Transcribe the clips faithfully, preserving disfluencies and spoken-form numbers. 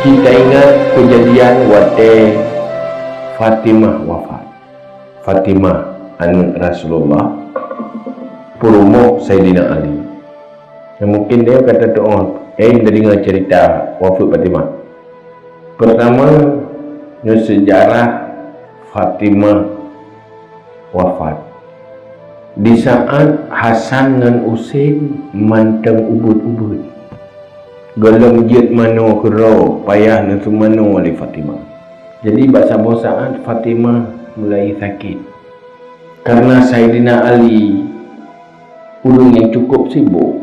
Kita ingat kejadian watée Fatimah wafat. Fatimah, aneuk Rasulullah, peurumoh Saidina Ali. Dan mungkin dia kata tu, oh, eh, dia dengar cerita wafat Fatimah. Pertama, nyoe sejarah Fatimah wafat. Di saat Hasan ngon Husein mantong ubit-ubit. Gohlom jeuet manoe keudroe, payah neuseumanoe lé Fatimah. Jadi, bak saboh saat Fatimah mulai sakét. Karena Saidina Ali ureuëng nyang cukup sibuk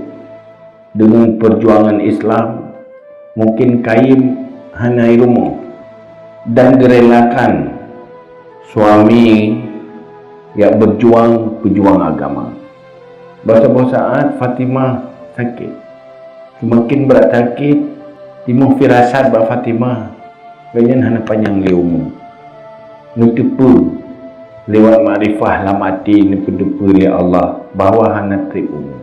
deungon perjuangan Islam, mungkin kayém hana i rumoh dan geurelakan suami jak berjuang peujuang agama. Bak saboh saat Fatimah sakét. Seumaken brat sakét, timoh firasat bak Fatimah, gobnyan hana panyang lé umu. Neuteupeue lewat makrifah lam até, neupeuteupeu lé Allah bahwa hana treb umu.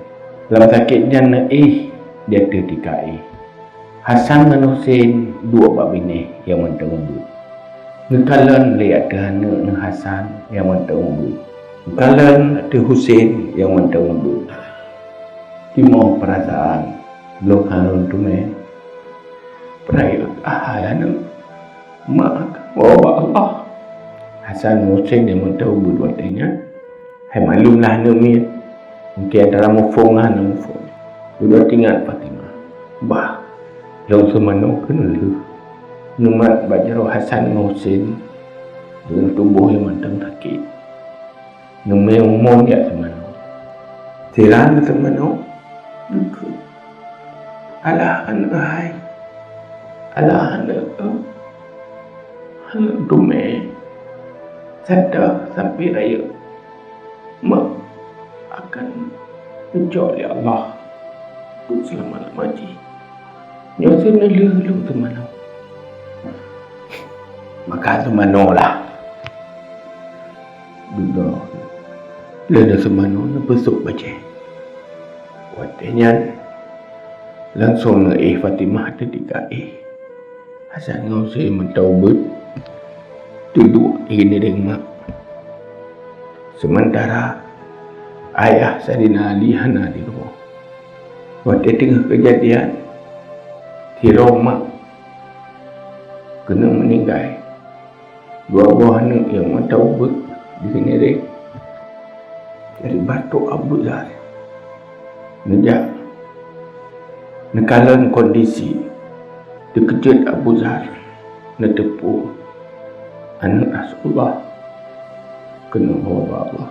Lam sakét nyan neuéh di ateueh tika éh. Hasan ngon Husein duek bak binéh nyang mantong ubit. Neukalon lé ateueh aneuk neuh Hasan nyang mantong ubit. Neukalon ateueh Husein nyang mantong ubit. Timoh peurasaan lôn harun teumé. Peurayeuk ahai aneuk, mak akan woe bak Allah. Hasan ngon Husein nyang mantong ubit watée nyan. Hai maklum lah aneuk miet. Mungkin antara muphom ngon hana muphom. Dudoe teuingat Fatimah. Bah, lôn seumanoe keuneulheueh. Neumat bak jaroe Hasan ngon Husein deungon tuboh nyang mantong sakét. Neumé umon jak seumanoe. Sira neuseumanoe, neukheun, "Alah aneuk hai, alah aneuk, aneuk teumé, sadoe sampoe rayeuk, mak akan geucok lé Allah keu seulama-lama jih. Nyoe seuneulheueh lôn seumanoe." "Maka seumanoe lah." Dudoe lheueh neuseumanoe neupeusok bajée. Watée nyan langsong neuéh Fatimah teutika éh. Hasan ngon Husein mantong ubit teuduek di keuneureng mak. Seumantara ayah Saidina Ali hana di rumoh. Watée teungoh keujadian, sidroe mak keuneuk meuninggai. Dua boh aneuk nyang mantong ubit di keuneureng. Dari batok Abu Zar neujak neukalon kondisi. Teukeujot Abu Zar neuteupeue aneuk Rasulullah keuneuk woe bak Allah.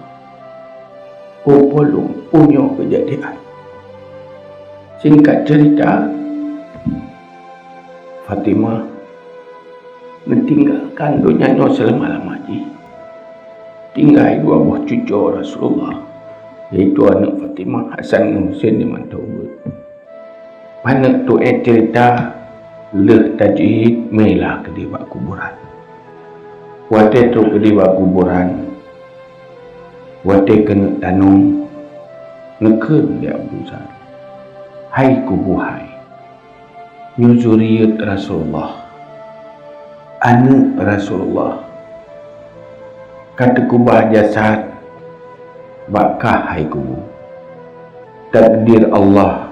Oh, polong, oh, nyoe keujadian. Singkat cerita, Fatimah neutinggalkan donya nyoe seulama-lama jih. Tinggai dua boh cucoe Rasulullah, yaitu aneuk Fatimah, Hasan ngon Husein nyang mantong ubit. Paneuk tu'et ceurita lheueh tajeuet meulah keudeh bak kuburan. Watée trok keudeh bak kuburan, watée keuneuk tanom, neukheun lé Abu Zar, "Hai kubu hai, nyoe zuriet Rasulullah, aneuk Rasulullah, ka teukubah jasad bak kah hai kubu. Takdir Allah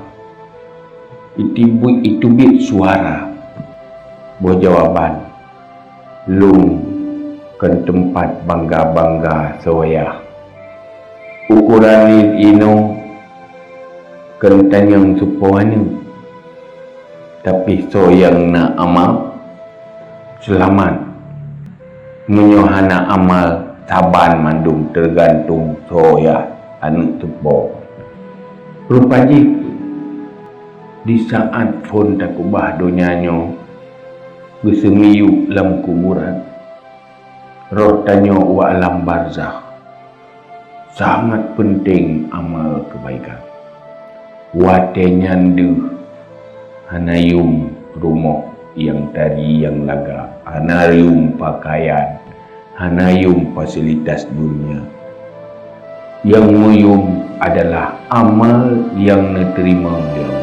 iteubiet, iteubiet suara." Boh jawaban, "Lôn kon teumpat bangga-bangga soe yah. Ukoran jih inoe kon tanyong soe po aneuk. Tapi soe nyang na amal, seulamat. Meunyoe hana amal, saban mandum teugantung soe yah aneuk soe po." Rupa jih, di saat phon takubah donya nyoe geuseumiyueb lam kuburan, roh tanyoe u alam barzakh, sangat peunteng amal keubaikan. Watée nyan deuh hana yuem rumoh nyang tari nyang laga, hana yuem peukayan, hana yuem fasilitas dunia. Nyang meuyuem adalah amal nyang neuteurimong lé Allah.